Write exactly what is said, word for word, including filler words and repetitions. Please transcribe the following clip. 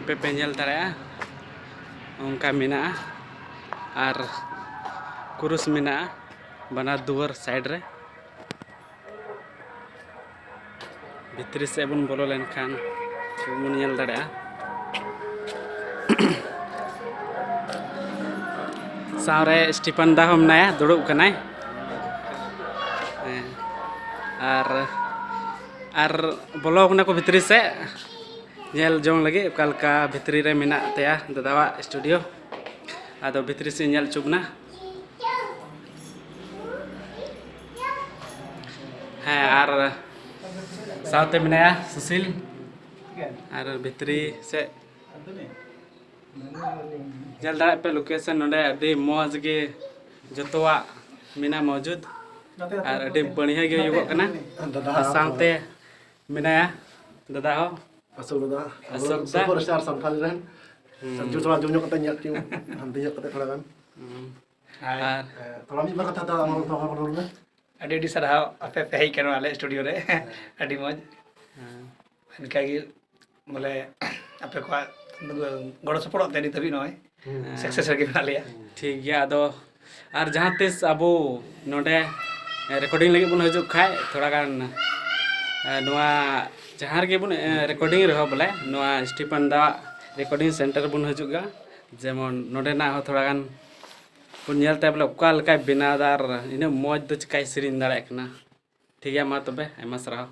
ᱯᱮ ᱯᱮ ᱧᱮᱞ ᱫᱟᱲᱮᱭᱟᱜᱼᱟ, ᱚᱱᱠᱟ ᱢᱮᱱᱟᱜᱼᱟ᱾ ᱟᱨ ᱠᱩᱨᱩᱥ ᱢᱮᱱᱟᱜᱼᱟ ᱵᱟᱱᱟᱨ ᱫᱩᱣᱟᱹᱨ ᱥᱟᱭᱤᱰ ᱨᱮ᱾ ᱵᱷᱤᱛᱨᱤ ᱥᱮᱫ ᱵᱚᱱ ᱵᱚᱞᱚ ᱞᱮᱱᱠᱷᱟᱱ ᱵᱚᱱ ᱧᱮᱞ ᱫᱟᱲᱮᱭᱟᱜᱼᱟ, ᱥᱟᱶᱨᱮ ᱥᱴᱤᱯᱷᱟᱱ ᱫᱟ ᱦᱚᱸ ᱢᱮᱱᱟᱭᱟ, ᱫᱩᱲᱩᱵ ᱠᱟᱱᱟᱭ᱾ ᱦᱮᱸ, ᱟᱨ ᱟᱨ ᱵᱚᱞᱚ ᱠᱟᱱᱟ ᱠᱚ ᱵᱷᱤᱛᱨᱤ ᱥᱮᱫ ᱧᱮᱞ ᱡᱚᱝ ᱞᱟᱹᱜᱤᱫ ᱚᱠᱟ ᱞᱮᱠᱟ ᱵᱷᱤᱛᱨᱤ ᱨᱮ ᱢᱮᱱᱟᱜ ᱛᱟᱭᱟ ᱫᱟᱫᱟᱣᱟᱜ ᱥᱴᱩᱰᱤᱭᱳ᱾ ᱟᱫᱚ ᱵᱷᱤᱛᱨᱤ ᱥᱮᱫ ᱧᱮᱞ ᱦᱚᱪᱚ ᱵᱚᱱᱟ᱾ ᱦᱮᱸ, ᱟᱨ ᱥᱟᱶᱛᱮ ᱢᱮᱱᱟᱭᱟ ᱥᱩᱥᱤᱞ᱾ ᱟᱨ ᱵᱷᱤᱛᱨᱤ ᱥᱮᱫ ᱧᱮᱞ ᱫᱟᱲᱮᱭᱟᱜ ᱯᱮ ᱞᱳᱠᱮᱥᱚᱱ, ᱱᱚᱰᱮ ᱟᱹᱰᱤ ᱢᱚᱡᱽ ᱜᱮ ᱡᱚᱛᱚᱣᱟᱜ ᱢᱮᱱᱟᱜᱼᱟ ᱢᱚᱡᱩᱫ, ᱟᱨ ᱟᱹᱰᱤ ᱵᱟᱹᱲᱤᱭᱟᱹ ᱜᱮ ᱦᱩᱭᱩᱜᱚᱜ ᱠᱟᱱᱟ᱾ ᱫᱟᱫᱟ ᱟᱨ ᱥᱟᱶᱛᱮ ᱢᱮᱱᱟᱭᱟ ᱫᱟᱫᱟ ᱦᱚᱸ᱾ ᱟᱥᱚᱠ ᱫᱟᱫᱟ, ᱟᱥᱚᱠ ᱫᱟ᱾ ᱥᱩᱯᱟᱨ ᱥᱴᱟᱨ ᱥᱟᱱᱛᱟᱲ ᱨᱮᱱ᱾ ᱦᱩᱸ᱾ ᱡᱩ ᱛᱷᱚᱲᱟ ᱡᱩ ᱧᱚᱜ ᱠᱟᱛᱮ ᱧᱮᱞ ᱠᱮᱫ, ᱦᱟᱱᱛᱮ ᱧᱚᱜ ᱠᱟᱛᱮ ᱛᱷᱚᱲᱟ ᱜᱟᱱ᱾ ᱦᱩᱸ᱾ ᱟᱨ ᱦᱮᱸ, ᱛᱷᱚᱲᱟ ᱢᱤᱫ ᱵᱟᱨ ᱠᱟᱛᱷᱟ ᱫᱚ ᱟᱢ ᱦᱚᱲ ᱠᱚ ᱦᱚᱲ ᱨᱚᱲ ᱢᱮ᱾ ᱟᱹᱰᱤ ᱟᱹᱰᱤ ᱥᱟᱨᱦᱟᱣ ᱟᱯᱮ ᱯᱮ ᱦᱮᱡ ᱠᱟᱱᱟ ᱟᱞᱮ ᱥᱴᱩᱰᱤᱭᱳ ᱨᱮ᱾ ᱦᱮᱸ᱾ ᱟᱹᱰᱤ ᱢᱚᱡᱽ᱾ ᱦᱮᱸ᱾ ᱚᱱᱠᱟᱜᱮ ᱵᱚᱞᱮ ᱟᱯᱮ ᱠᱚᱣᱟᱜ ᱜᱚᱲᱚ ᱥᱚᱯᱚᱦᱚᱫ ᱛᱮ ᱱᱤᱛ ᱦᱟᱹᱵᱤᱡ ᱱᱚᱜᱼᱚᱭ ᱦᱮᱸ᱾ ᱥᱟᱠᱥᱮᱥ ᱨᱮᱜᱮ ᱢᱮᱱᱟᱜ ᱞᱮᱭᱟ᱾ ᱴᱷᱤᱠ ᱜᱮᱭᱟ, ᱟᱫᱚ ᱟᱨ ᱡᱟᱦᱟᱸ ᱛᱤᱥ ᱟᱵᱚ ᱱᱚᱰᱮ ᱨᱮᱠᱚᱨᱰᱤᱝ ᱞᱟᱹᱜᱤᱫ ᱵᱚᱱ ᱦᱤᱡᱩᱜ ᱠᱷᱟᱡ, ᱛᱷᱚᱲᱟ ᱜᱟᱱ, ᱮ, ᱱᱚᱣᱟ ᱡᱟᱦᱟᱸ ᱨᱮᱜᱮ ᱵᱚᱱ, ᱮ, ᱨᱮᱠᱚᱨᱰᱤᱝ ᱨᱮᱦᱚᱸ ᱵᱚᱞᱮ, ᱱᱚᱣᱟ ᱥᱴᱤᱯᱷᱟᱱ ᱫᱟᱣᱟᱜ ᱨᱮᱠᱚᱨᱰᱤᱝ ᱥᱮᱱᱴᱟᱨ ᱨᱮᱵᱚᱱ ᱦᱤᱡᱩᱜᱼᱟ᱾ ᱡᱮᱢᱚᱱ ᱱᱚᱰᱮᱱᱟᱜ ᱦᱚᱸ ᱛᱷᱚᱲᱟ ᱜᱟᱱ ᱵᱚᱱ ᱧᱮᱞ ᱛᱟᱭᱟ ᱵᱚᱞᱮ ᱚᱠᱟ ᱞᱮᱠᱟᱭ ᱵᱮᱱᱟᱣ ᱮᱫᱟ ᱟᱨ ᱤᱱᱟᱹᱜ ᱢᱚᱡᱽ ᱫᱚ ᱪᱤᱠᱟᱭ ᱥᱮᱨᱮᱧ ᱫᱟᱲᱮᱭᱟᱜ ᱠᱟᱱᱟ᱾ ᱴᱷᱤᱠ ᱜᱮᱭᱟ, ᱢᱟ ᱛᱚᱵᱮ, ᱟᱭᱢᱟ ᱥᱟᱨᱦᱟᱣ᱾